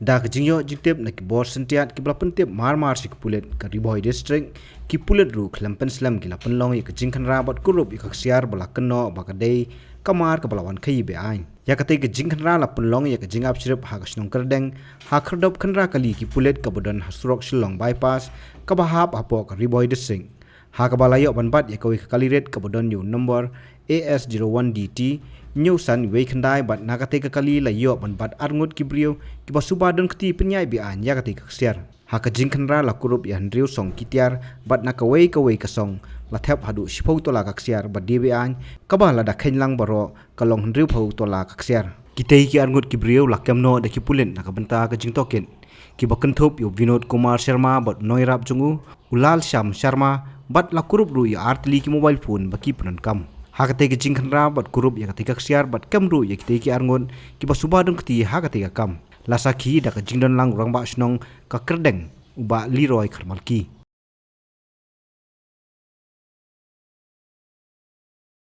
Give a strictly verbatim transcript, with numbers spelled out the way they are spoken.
Da ka jingïoh jingtip na ki bor syntiat kiba la pyntip mar mar sha ki pulit ka Ri Bhoi District, ki pulit ruh khlem pynslem ki la pynlong ïa ka jingkhynra bad kurup ïa ka ksiar ba la kynnoh ba ka dei ka mar kaba la wan khaïi be-aiñ. Ïa katei ka jingkhynra la pynlong ïa ka jingap shrip ha ka shnong Kyrdeng, ha khyrdop khynra kali ki pulit kaba don ha surok Shillong Bypass, kaba hap hapoh ka Ri Bhoi District. Ha kaba la ïoh ban bat ïa kawei ka kali rit kaba don ïa u nombor A S zero one D T hynñiew san wei khyndai bad na katei ka kali la ïoh ban bat arngut ki briew kiba suba don kti pynïaid be-aiñ ïa katei ka ksiar. Ha ka jingkhynra la kurup ïa hynriew song ki tiar bad na kawei kawei ka song la thep haduh shiphew tola ka ksiar ba die be-aiñ, kaba lada kheiñ lang baroh ka long hynriewphew tola ka ksiar. Kitei ki arngut ki briew la kem noh da ki pulit na ka bynta ka jingtohkit, kiba kynthup ïa u Vinod Kumar Sharma bad u nongïarap jong u, u Lal Shyam Sharma, bad la kurup ruh ïa ar tylli ki mobile phone ba ki pyndonkam. Ha katei ka jingkhynra bad kurup ïa katei ka ksiar bad kem ruh ïa kitei ki arngut kiba suba don kti ha katei ka kam, la sakhi da ka jingdon lang u Rangbah Shnong ka Kyrdeng, u Bah Leroy Kharmalki.